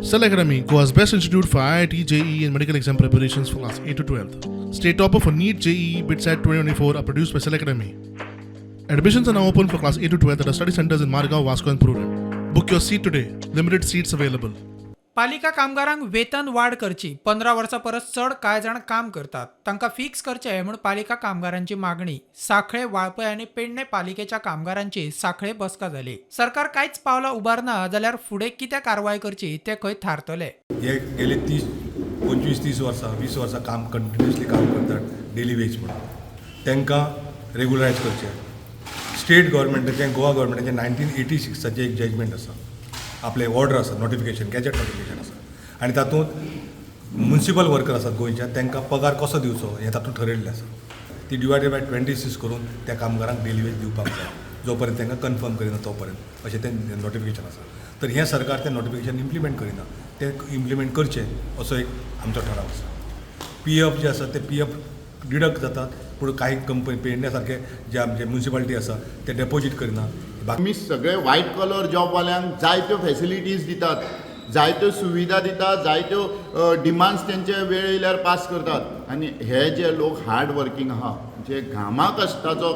Cell Academy, Goa's best institute for IIT, JEE, and medical exam preparations for class 8 to 12. State topper for NEET, JEE, BITSAT 2024 are produced by Cell Academy. Admissions are now open for class 8 to 12 at our study centers in Margao, Vasco, and Prudent. Book your seat today. Limited seats available. पालिका कामगारांक वेतन वाड करची. 15 वर्सां परस चड कांय जाण काम करतात, तांकां फिक्स करचें म्हूण पालिका कामगारांची मागणी. सांखळे, वाळपय आनी पेडणे पालिकेच्या कामगारांची सांखळे बसका जाली. सरकार कांयच पावलां उबारना जाल्यार फुडें कितें कारवाय करची तें खंय थारतलें. हे गेले 30, 25, 30 वर्सां, 20 वर्सां काम कंटिन्युअसली काम करतात डेली वेज म्हणून, तांकां रेगुलरायज करचें. स्टेट गव्हर्मेंटाचें, गोवा गव्हर्मेंटाचें 1986चें एक जजमेंट आसा, आपलें ऑर्डर आसा, नोटिफिकेशन, गॅजेट नोटिफिकेशन आसा आनी तातूंत मुन्सिपल वर्कर आसात गोंयच्या, तांकां पगार कसो दिवचो हें तातूंत ठरयल्लें आसा. ती डिवायडेड बाय 26 करून त्या कामगारांक डेली वेज दिवपाक जाय, जो पर्यंत तांकां कन्फर्म करिना तो पर्यंत, अशें तें नोटिफिकेशन आसा. तर हें सरकार तें नोटिफिकेशन इम्प्लिमेंट करिना, तें इम्प्लिमेंट करचें असो एक आमचो ठराव आसा. पी एफ जे आसा ते पी एफ डिडक्ट जातात, पूण कांय कंपनी पेडण्या सारके जे आमचे मुन्सिपालिटी आसा ते डेपोजीट करिना. बाकी आमी सगळे व्हायट कॉलर जॉबवाल्यांक जायत्यो फॅसिलिटीज दितात, जायत्यो सुविधा दितात, जायत्यो डिमांड्स तेंचे वेळ येयल्यार पास करतात आनी हे जे लोक हार्ड वर्कींग आहा, जे घामा कश्टाचो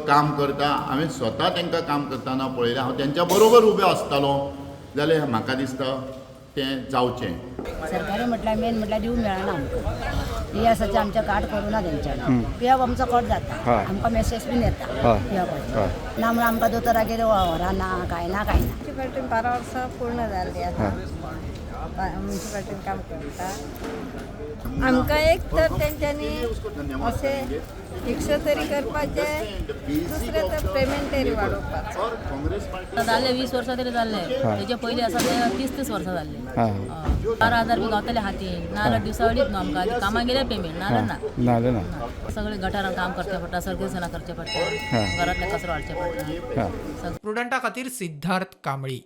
काम करता, हांवें स्वता तांकां काम करतना पळयलें, हांव तेंच्या बरोबर उबें आसतालो, जाल्यार म्हाका दिसता तें जावचें. सरकारी म्हटल्यार मेन म्हटल्यार दिवंक मेळना आमकां. पी एसाचे आमचे कार्ड करूं ना तेंच्यानी. पी एफ आमचो कट जाता, आमकां मेसेज बीन येता पी एफाचो. ना म्हणून आमकां दोतोरागेर व्हरना, कांय ना, कांय ना. म्युनिसिपालिटीन 12 वर्सां पूर्ण जाल्ली आतां. म्युनिसिपालिटीन काम करता. आमकां एक तर तेंच्यांनी अशें फिक्स तरी करपाचें, दुसरें तर पेमेंट तरी वाडोवपाचो. जाल्ले 20 वर्सां तरी जाल्ले. तेजे पयलीं आसा ते 30 30 वर्सां जाल्ले. 12,000 बी गावतले हातीन, नाजाल्यार दिवसा अडीच न्हू आमकां. आनी कामाक गेल्यार पेमेंट, नाजाल्यार ना. ना ना. सगळे गटारान काम करचें पडटा, सर्व्हिसां करचें पडटा, घरांतले कचरो हाडचें पडटा. प्रुडंटा खातीर सिद्धार्थ कांबळी.